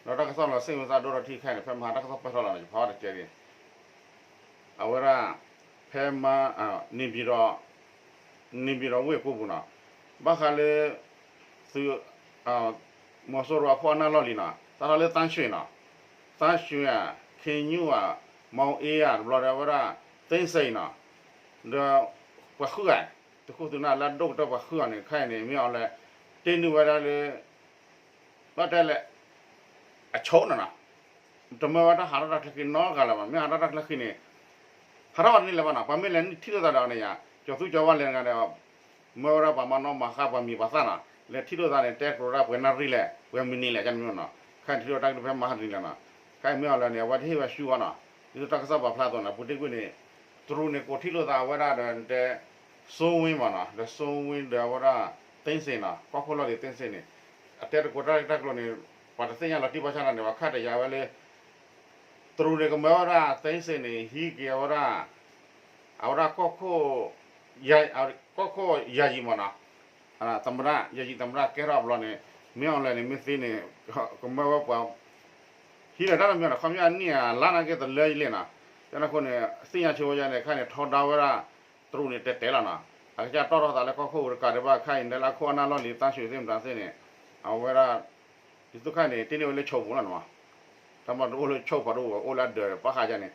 ဒီးတၢ်ကစီၣ်လီၤစ့ၣ်ဝဲသးဒိၣ်ထီၣ်ထံခဲအံၤန့ၣ် ဖဲမဟါတၢ်ကစီၣ်ပၢၢ်ထီၣ်လီၤန့ၣ် ယဖးအီၤတကဲးဒံး အဝဲဒၣ် ဖဲမါ န့ၣ်ပၠံၤဒီး န့ၣ်ပၠံၤဒီးဝ့ၢ်ကိးပူၤနီၤ, ဘၣ်ဃးလၢ သုး မီၤစိရိၤအခိၣ်အနၢ်လီၢ်လံၤနီၤ, စးထီၣ်လၢသန်းရွှေနီၤ, သန်းရွှေဧါ, ခင်ညွန့်ဧါ, မီၤအ့ဧါ, တဘျီဒီးအဝဲဒၣ် သိန်းစိန်နီၤ, ဒီး ပှၤဃုဂၤ, သုးခိၣ်သုးနၢ်လၢအဒိၣ်ကတၢၢ်ပှၤဃုဂၤန့ၣ် ခဲအံၤန့ၣ် မ့ၢ်အီၤလဲၣ် တ့နုာ်ဝဲဒၣ်လၢ ဘၣ်တဲလဲၣ် အဆိနီၤနီၤ, တမၢဝဲတၢ်ဟးထီၣ်တၢ်ချၢဃံနီတဂၤလၢၤဘၣ်, မ့ၢ်ဟးထီၣ်တၢ်ချၢဃံန့ၣ် ဟးထီၣ်ဝဲတန့ၢ်လၢၤဘၣ်နီၤ, ပှၤမ့ၢ်လဲၤနုာ်ထံၣ်လိာ်သးဒီးန့ၣ်ယါ, ကၠီၤသူကၠီၤဝါလဲၤတဂၤဒီး မၢဝဲဒၣ်ပှၤမၤနီၣ်မၤဃါပှၤမံၤပှၤသၣ်နီၤ, လဲၤထံၣ်လိာ်သးန့ၣ် တဲကျိၤဒၣ်ပှဲၤနၣ်ရံၣ်လဲၣ် ပှဲၤမံးနံးလဲၣ် ကန့ၣ်မ့ၢ်နီၤ, ခဲအံၤထံၣ်လိာ်တၢ်ကဒုးဖဲမဟါတနံၤလၢၤနီၤ, ခဲအံၤမ့ၢ်အီၤလဲၣ်န့ၣ် အဝဲတဟ့ၣ်ဝဲဆူအီၤနီၤ, ဒ်သိးတၢ်ကစီၣ်ပာ်ဖျါအသိးန့ၣ် ပူၤတ့ၢ်ကွံာ်န့ၣ် တရူးန့ၣ် ကိးထံၣ်လိာ်သးဝဲဒၣ်ဒီးတဲ စိုးဝင်းမ့ၢ်နီၤ, ဒီး စိုးဝင်း ဒီးအဝဲဒၣ် သိန်းစိန်နီၤ, ကီၢ်ခိၣ်လီၢ်လံၤ သိန်းစိန်န့ၣ် အတဲတကိးတၢ်ဂ့ၢ်တၢ်ကျိၤန့ၣ် ပှၤတသ့ၣ်ညါလီၤတံၢ်ဘၣ်ဆၣ်န့ၣ် ပှၤခါတယာ်ဝဲလၢ တရူးန့ၣ် ကမၢဝဲဒၣ် သိန်းစိန်န့ၣ် ဟံးက့ၤအဝဲဒၣ် အဝဲဒၣ်ကီၢ်ခိၣ် ကီၢ်ခိၣ်ယၤယံၤမ့ၢ်နီၤ, သမ္မတ ယၤယံၤသမ္မတ ကဲထီၣ်အဘျီန့ၣ် မ့ၢ်အီၤလဲၣ်န့ၣ် မ့ၢ်သ့န့ၣ် ကမၢဝဲပှၤ ဟံးဒီးတၢ်တမံၤနီၤ ခီပညီအနံၣ်အလါနာ်က့တလၢယလဲၣ်နီၤ, ကန့ၣ်အဃိန့ၣ် သ့ၣ်ညါဆိဝဲယါန့ၣ် ခဲအံၤန့ၣ် ထီဒါဝဲဒၣ် တရူးန့ၣ် တဲာ်တဲာ်လီၤနီၤ, အကစၢ်တီၣ်ထီၣ်သးလၢကီၢ်ခိၣ်တကးဒံးဘၣ် ခဲအံၤန့ၣ် လၢအခိၣ်အနၢ်လီၢ်လံၤ သန်းရွှေ သ့ၣ်မတၤသ့ၣ်န့ၣ် အဝဲဒၣ် ဒ်သိးခဲအံၤန့ၣ် တ့န့ၢ်ဝဲလၢဆိပူၤလီၤနီၤ, တၢ်မၤတအိၣ်လၢဆိဖးဒိၣ် အိၣ်လၢအဒၢးပာ်ဃာ်ယါန့ၣ်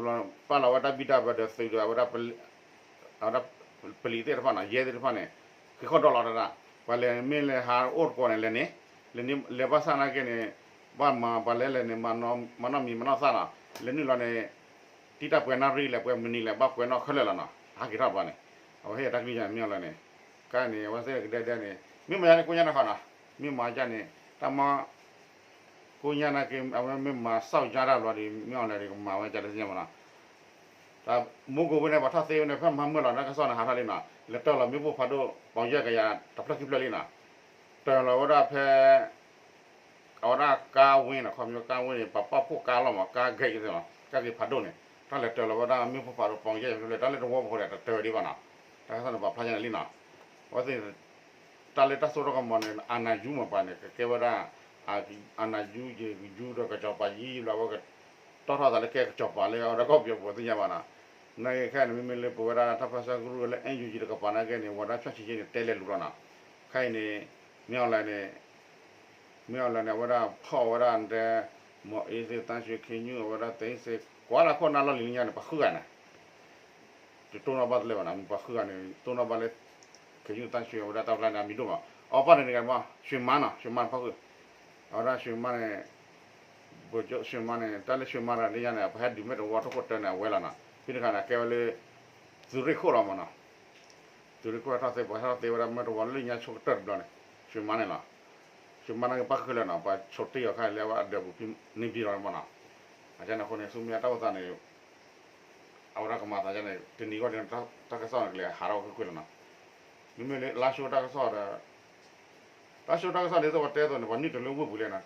ပာ်လီၤဝဲတၢ်ဘံၣ်တၢ်ဘၢဒီးသုးဒီးအဝဲဒၣ် အဝဲဒၣ် ပလံၤသ့ၣ်တဖၣ်နီၤ ရဲသ့ၣ်တဖၣ်န့ၣ် ဃ့ၢ်ဃီၣ်ဒီးလီၤတၢ်ဒၣ်, ပှၤလဲၤမ့ၢ်လဲၤဟးအိၣ်တကိးန့ၣ် လဲၤန့ၣ် လဲၤန့ၣ် လဲၤဘၣ်ဆၣ်နာ်က့န့ၣ် ဘၣ်မၤပှၤလဲၤလဲၤန့ၣ် မၤနီၣ်မံၤမၤနီၣ်သၣ်နီၤ လဲၤနုာ်လီၤန့ၣ် တံၢ်တၢ်ပှဲၤနၣ်ရံၣ်လဲၣ် ပှဲၤမံးနံးလဲၣ် ဘၣ်ကွဲးနီၣ်ခဲလၢာ်လီၤနီၤ ဟးက့ၤထီၣ်တဘျီန့ၣ် အဝဲဟ့ၣ်တၢ်ကလုၢ်ယါန့ၣ် မ့ၢ်အီၤလၢန့ၣ် ကန့ၣ် အဝဲသ့ၣ်ကဒဲဒဲန့ၣ် မ့ၢ်မၤယါန့ၣ် ကိညါန့ၣ်ဃီနီၤ မ့ၢ်မၤယါန့ၣ် တၢ်မၤ ကိညါနာ်က့ အဝဲမ့ၢ်မၤစီၣ်ယါတၢ်ဘျီဒီး မ့ၢ်အီၤလၢန့ၣ် ကမၤဝဲကၢ်လၢသ့ၣ်ညါမးနီၤ တၢ်မူကိးဝဲန့ၣ် ပှၤထီၣ်သ့ဝဲန့ၣ် ဖဲမဟါမုၢ်လီၤ တၢ်ကစီၣ်န့ၣ် ဟးထီၣ်လံနီၤ လဲၤတၢၢ်လီၤမ့ၣ်ပိၢ်ဖးဒိၣ် ပီၤယဲၢ်ကယၤ တဖျၢၣ်ခံဖျၢၣ်လံနီၤ တၢၢ်လီၤဝဲဒၣ်ဖဲ အဝဲဒၣ်ကါဝ့နီၤ ခီပညီကါဝ့န့ၣ် ပှၤပာ်ဖှိၣ်ကါလီၤမး ကါဂ့ၤသ့ၣ်နီၤ ကါဂ့ၤဖးဒိၣ်န့ၣ် တၢ်လဲၤတၢၢ်လီၤဝဲဒၣ်မ့ၣ်ပိၢ်ဖးဒိၣ် ပီၤယဲၢ်ကယၤတဖျၢၣ် တၢ်လၢတဝီပူၤဃီဒီး တတၢၢ်ဒံးဘၣ်နီၤ တၢ်ကစီၣ်န့ၣ် ပှၤဖျါယါန့ၣ်လံနီၤ အဝဲသ့ၣ် တၢ်လၢတၢ်စိတၢ်ကမီၤန့ၣ် အနၢ်ယူမးပှၤန့ၣ် ကကဲဝဲဒၣ် အနၢ်ယူ ယယူဒီးကစီၤပၤယံာ်ဘျီ အဝဲကတီၢ်ထီၣ်သးလၢကဲကစီၤပၤလၢအဝဲဒၣ်ကီၢ်ပယီၤပူၤသ့ၣ်ညါဘၣ်နီၤ နာ်က့ခဲအံၤန့ၣ် မ့မ့ၢ်လၢပဝဲဒၣ်တၢ်ပၢဆှၢကရူၢ်လၢ NUG တကပၤနာ်က့န့ၣ် ဝဲဒၣ်ဖျၢၣ်ဆံးဆံးန့ၣ် တဲလဲၤလူၤလီၤနီၤ ခဲအံၤန့ၣ် မ့ၢ်အီၤလဲၣ်န့ၣ် မ့ၢ်အီၤလဲၣ်န့ၣ် အဝဲဒၣ်ဖီၣ်ဝဲဒၣ်တဲ မီၤအ့သ့ၣ် သန်းရွှေ ခင်ညွန့် အဝဲဒၣ် သိန်းစိန် ကွၢ်လၢခိၣ်နၢ်လီၢ်လံၤလၢညါန့ၣ် ပှၤဃုဂၤန့ၣ် တတိၢ်နီၣ်ဘၣ်တလဲဘၣ်နီၤ ပှၤဃုဂၤန့ၣ် တိၢ်နီၣ်ဘၣ်လၢ ခင်ညွန့် သန်းရွှေ အဝဲဒၣ်တၢ်ပျၢ်န့ၣ် အမံၤဒိၣ်မး အီပၣ်န့ၣ်တဂၤမး ရွှေမန်းနီၤ ရွှေမန်းဖီၣ်ဃုာ် အဝဲဒၣ် ရွှေမန်းန့ၣ် ပှၤကၠိ ရွှေမန်းန့ၣ် တၢ်လၢ ရွှေမန်းတဂၤလၢညါန့ၣ် ပှၤဟဲဒုးမဲာ်တဝီထိၣ်ခိၣ်တၢန့ၣ် အဝဲလီၤနီၤ ဖဲတခါန့ၣ် အကဲဝဲလၢ သုးရ့ၣ်ခိၣ်လီၤမးနီၤ သုးရ့ၣ်ခိၣ်ဟဲထီၣ်သ့ ပှၤဟဲထီၣ်သ့ဝဲဒၣ်မဲာ်တဝီလၢညါဆိကတၢၢ်တဘျီန့ၣ် ရွှေမန်းန့ၣ်လီၤ ကမၤနာ်က့ၤပၣ်ဃုာ်လၢနီၤ ပှၤဆိးတ့ၢ်အီၤခါလၢအဝဲအဒၢးပူၤဖဲန့ၣ်ဘံလီၤမးနီၤ. အန့ၣ်အဃိန့ၣ် ဆူမဲာ်ညါတၢ်အိၣ်သးန့ၣ် အဝဲဒၣ်ကမၤသးဒ်န့ၣ် တနံၤဂီၢ်န့ၣ် တၢ်ကစီၣ်န့ၣ်ကလဲၤဟးထီၣ်ဝဲကွ့ၢ်ကွ့ၢ်လီၤနီၤ. မ့မ့ၢ်လၢလါၡိတၢ်ကစီၣ်ဒီး လါၡိတၢ်ကစီၣ်ဒ်သိးပတဲအသိးန့ၣ် ပှၤနုာ်တလၢဝ့ၢ်ပူၤလဲၣ်နီ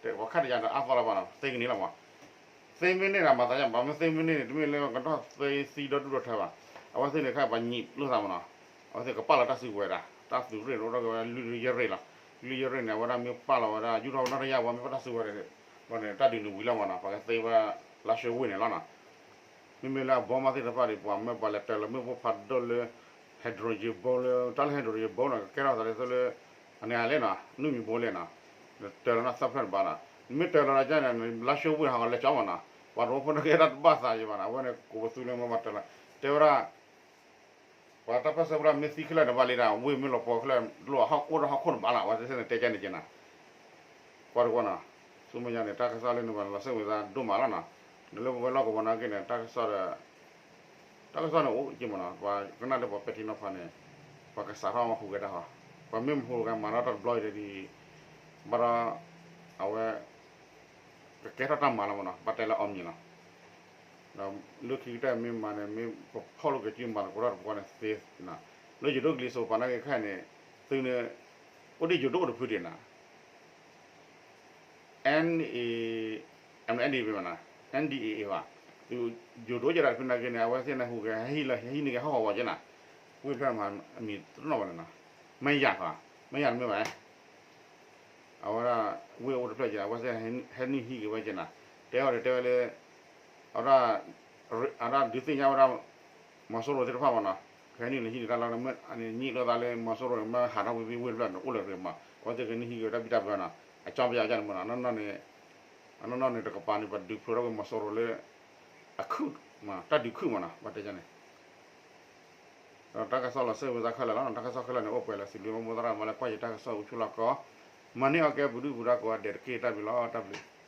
ၤ. ပှၤခါတယၤဒီးအါသီလီၤဘၣ်နီၤ သ့ကန့ၣ်လီၤမး သ့မ့ၢ်န့ၢ်ဒီးမၤသးယါ ပှၤမ့ၢ်သ့မ့ၢ်န့ၢ်န့ၣ် တမ့ၢ်လၢကထီၣ်သ့သံဒီဒူၣ်ဒီထၢဘၣ်. အဝဲသ့ၣ်န့ၣ်ခါပှၤညံးလိာ်သးမးနီၤ. အဝဲသ့ၣ်ကပာ်လီၤတၢ်စုကဝဲၤဒၣ် တၢ်သုးရ့ၣ်န့ၣ်အိၣ်ထီၣ်က့ၤဝဲဒၣ်လွံၢ်ယဲၢ်ရ့ၣ်လီၤ. လွံၢ်ယဲၢ်ရ့ၣ်န့ၣ် အဝဲဒၣ်မ့ၢ်ပာ်လီၤဝဲဒၣ် ယူၢ်ထီၣ်ဝဲနီၢ်တယၢ်ဝဲမ့ၢ်ပာ်တၢ်စုကဝဲၤန့ၣ် တၢ်ဒုးန့ၣ်ဝံၤလီၤမးနီၤ ပှၤကသ့ဝဲလါၡိဝ့ၢ်န့ၣ်လီၤနီၤ. မ့မ့ၢ်လၢအဘီမးသ့ၣ်တဖၣ်ဒီး ပှၤမ့ၢ်ပှၤလဲၤတၢၤလီၤမ့ၣ်ပိၢ်ဖးဒိၣ်လၢ hydrogen bomb လၢ တၢ်လၢ hydrogen bomb နီၤ ကကဲထီၣ်သးဒ်သိးလၢ အန့ၣ်လဲၣ်နီၤ နုၢ်မံၤဘိလဲၣ်နီၤ တၢၤလီၤနီၢ်သၢဖျၢၣ်တဘၣ်နီၤ. နမ့ၢ်တၢၤလီၤဒ်န့ၣ် လါၡိဝ့ၢ်ဟးဂီၤလဲၤကၠီမးနီၤ. ပှၤတဝီဖိန့ၣ်ကဲတၢ်တဘၣ်သးယံၤဘၣ်နီၤ အဝဲန့ၣ် ကိးပသူလၢမ့ၢ်ဘၣ်တၢၤလီၤ တဲဝဲဒၣ် ပှၤတၢ်ပၢၢ်ဆၢဝဲဒၣ်မ့ၢ်သံခဲလၢာ်န့ၣ်ဘၣ်လံဒၣ် ဝ့ၢ်မ့ၢ်လီၤပှီၤခဲလၢာ် လီၤဟီၣ်အိၣ်ဒီးဟီၣ်ခိၣ်န့ၣ်ဘၣ်လီၤ အဝဲသ့ၣ်န့ၣ်တဲကဲန့ၣ်က့ၤနီၤ. ကွၢ်တကွၢ်နီၤ ဆူမဲာ်ညါန့ၣ် တၢ်ကစီၣ်လၢနဘၣ်လီၤစၢ်ဝဲသးဒိၣ်မးလီၤနီၤ. နလၢပဝဲလီၢ်ကဝီၤနာ်က့န့ၣ် တၢ်ကစီၣ်ဒီး တၢ်ကစီၣ်န့ၣ်အိၣ်က့ၤမးနီၤ ပှၤကနၣ်လၢပှၤပဲာ်ထံနီၤဖးန့ၣ် ပှၤကစးထီၣ်ဟူးဂဲၤတၢ်ဟီ ပှၤမ့ၢ်မဟူးဂဲၤမၤထီၣ်တဘျီအံၤဒီး ဘၣ်ဒီး အဝဲ ကကဲထီၣ်တၢ်မၤလီၤမးနီၤ ဘၣ်တဲလၢအီၤမံၤလီၤ. ဒီးလၢခံကတၢၢ်မ့ၢ်မၤန့ၣ် မ့ၢ်ပဖီၣ်လိာ်က့ၤစုမၤသကိးတၢ်တပှီၢ်န့ၣ်သ့နီၤ. လၢယိၤဒိၣ်ကလံၤစိးပၤနာ်က့ခဲအံၤန့ၣ် သုန့ၣ် အိၣ်ဒံးယိၤဒိၣ်အိၣ်တဖုဒံးနီၤ NA, MNDAA မးနီၤ, NDAA ဘၣ်, ယိၤဒိၣ်ကဲဒၣ်တဖုနာ်က့န့ၣ် အဝဲသ့ၣ်န့ၣ်ဟူးဂဲၤ ဟဲဟံးလၢဟံးန့ၢ်က့ၤဟီၣ်ကဝီၤက့နီၤ, ဝ့ၢ်ဖျၢၣ်မး အမံၤတနီၣ်ဘၣ်န့ၣ်နီၤ, မ့ၢ်ယၤဃီ, မ့ၢ်ယၤတမ့ၢ်ဘၣ်, အဝဲဒၣ် ဝ့ၢ်အိၣ်တဖျၢၣ်က့ အဝဲသ့ၣ်ဟဲနုာ်ဟံးက့ၤဝဲက့နီၤ, တဲအီၤဒီးတဲဝဲလၢ အဝဲဒၣ် အဝဲဒၣ်ဒုးသ့ၣ်ညါဝဲဒၣ် မီၤစိရိၤသ့ၣ်တဖၣ်မးနီၤ, ကဟဲနုာ်န့ၣ်ဟံးန့ၢ်တၢ်လီၤ ညံးလိာ်သးလၢမီၤစိရိၤန့ၣ် မ့ၢ်ဟးထီၣ်ဝံၤဝံၤဝ့ၢ်တဖျၢၣ်န့ၣ် အိၣ်လၢၤတဂ့ၤမး အဝဲသ့ၣ်ကနုာ်ဟံးက့ၤဝဲတၢ်ဘံၣ်တၢ်ဘၢနီၤ, အကၠီပယီၤကန့ၣ်မးနီၤ, အနီၢ်နီၢ်န့ၣ် အနီၢ်နီၢ်န့ၣ်တကပၤန့ၣ် ပှၤဒုးဖျိးထီၣ်ဝဲမီၤစိရိၤလၢ အခုၣ်, တၢ်ဒုးခုၣ်မးနီၤ ပှၤတဲန့ၣ် ဒီးတၢ်ကစီၣ်လီၤစၢ်ဝဲသးခဲလၢာ်လီၤ, တၢ်ကစီၣ်ခဲလၢာ်န့ၣ် အိၣ်ပှဲၤလၢစံးဘျုးဘၣ်မိၢ်သရၣ်မၤလၢကွၢ်ယတၢ်ကစီၣ်အူဆူၣ်လီၤကီး, မၤန့ၢ်အီၣ်ကဲပူၤဒုၣ်ပူၤဒါကိးဂၤဒဲးတက့ၢ် တၢ်ဘျုးလီၤ တၢ်ဘျုး